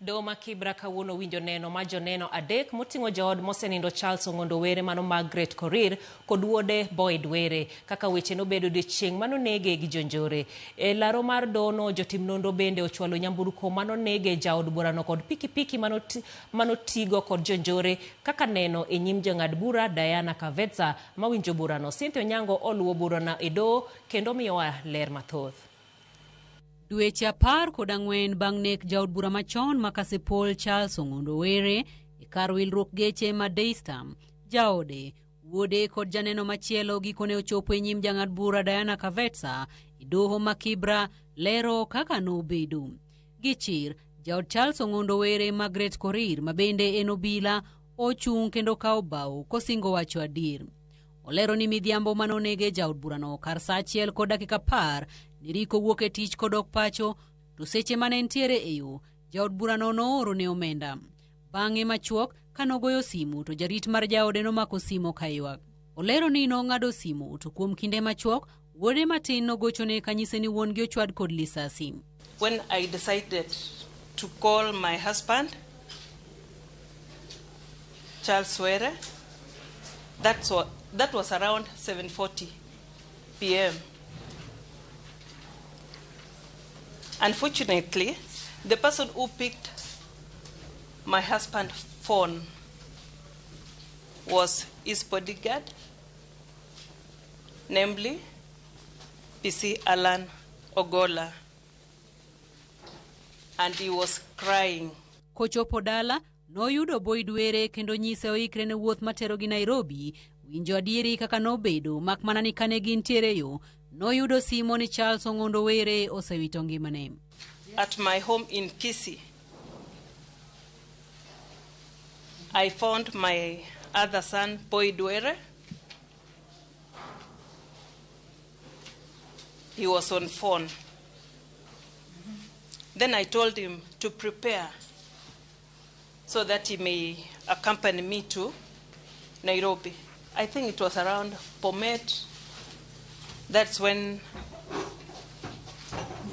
Doho ma Kibra kawuono winjo neno ma joneno adek moting'o jood mosenindo Charles Ong'ondo Were mano Margaret Korir kod wuode Boyd Were kaka weche nobedo odiechieng' manonege gi jonjore. E laro mar dohono jotim nonro bende ochwalo nyamburko manonege jaod burano kod pikipiki manotigo kod jonjore kaka neno e nyim jang'ad bura Diana Kavetsa mawinjo burano. Cynthia Onyango oluwo burano e doho kendo miyowa ler mathoth. Dweche 14 bang' nek jaod bura machon ma Kasipul Charles Ong'ondo Were e kar wilruok geche ma Daystar, jaode, wuode kod janeno machielo gikone ochopo e nyim jang'ad bura Diana Kavetsa e doho ma Kibra lero kaka nobedo. Gi chir, jaod Charles Ong'ondo Were Margaret Korir ma bende en obila ochung' kendo kawo bao kosingo wacho adier. Olero ni midhiambo mane onege jaod burano kar saa 1:10 Neriko wuok e tich kodok pacho to seche mane entiere e yo jaod burano nooro ne omenda. Bang'e machuok kanogoyo simu to jarit mar jaode nomako simo kaywak. Olero ni nong'ado simu to kuom kinde machuok wuode matin nogochone kanyise ni wuon gi ochwad kod lisasi. When I decided to call my husband, Charles Were, that was around 7:40 p.m. Unfortunately, the person who picked my husband's phone was his bodyguard, namely PC Alan Ogola, and he was crying. Kochopo dala, noyudo Boyd Were kendo nyise oikre ne wuoth materogi Nairobi. Winjo adieri kaka nobedo mak mana ni kane gintiere yo, noyudo simo ni Charles Ong'ondo Were osewito ngimane. At my home in Kisii, I found my other son, Boyd Were. He was on phone. Then I told him to prepare so that he may accompany me to Nairobi. I think it was around Bomet. That's when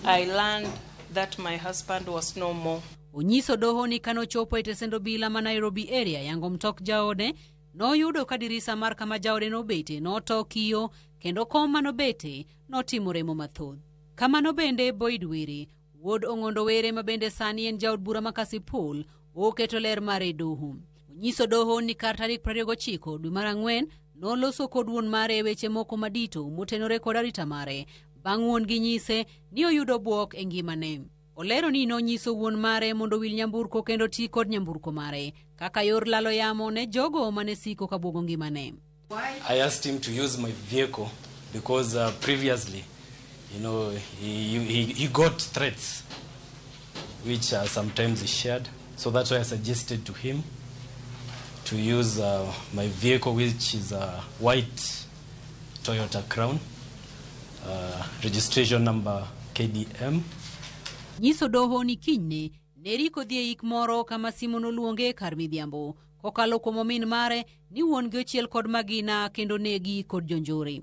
I learned that my husband was no more. Onyiso doho ni kanochopo e tesend obila ma Nairobi area yango mtok jaode, noyudo ka dirisa mar kama jaode nobete noto kiyo kendo kom manobete notimo remo mathoth. Kamano bende Boyd Were, wuod Ong'ondo Were ma bende sani en jaod bura ma Kasipul, oketo ler mare e doho. Onyiso doho ni kar tarik 29 dwe mar 4 noloso kod wuon mare e weche moko madito motenore kod arita mare bang' wuon gi nyise ni oyudo bwok e ngimane. Olero ni nonyiso wuon mare mondo owil nyamburko kendo ti kod nyamburko mare kaka yor lalo yamo ne jogo mane siko ka bwogo ngimane. I asked him to use my vehicle because previously, he got threats, which sometimes he shared. So that's why I suggested to him to use my vehicle, which is a white Toyota Crown, registration number KDM. Nyiso doho ni kinyne Neriko dhi e ik moro kama simo noluonge kar midhiambo kokalo kuom omin mare ni wuon gi ochiel kod magina kendo negi kod jonjore.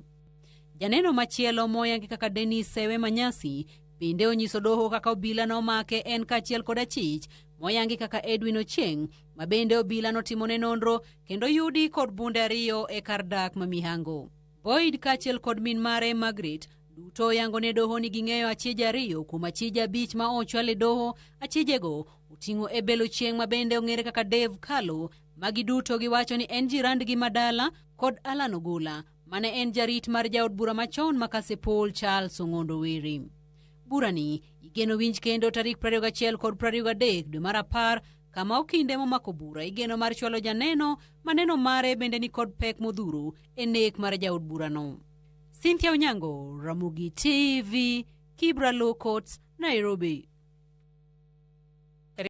Janeno machielo moyangi kaka Dennis Sewe Manyasi bende onyiso doho kaka obila nomake en kaachiel kod achich moyangi kaka Edwin Ochieng' ma bende obila notimone nonro kendo yudi kod bunde 2 e kar dak ma Mihango. Boyd kaachiel kod min mare Margaret duto oyango ne doho ni ging'eyo achije 2 kuom achije 5 ma ochwal e doho. Achijego oting'o Ebel Ochieng' ma bende ong'ere kaka Dave Kalo, ma giduto giwacho ni en jirandgi madala, kod Alan Ogola mane en jarit mar jaod bura machon ma Kasipul Charles Ong'ondo Were. Burani igeno winj kendo tarik 21 kod 23 dwe mar 10 kama okinde momako bura igeno mar chwalo janeno ma neno mare bende ni kod pek modhuro e nek mar jaod burano. Cynthia Onyango, Ramogi TV, Kibra Law Courts, Nairobi.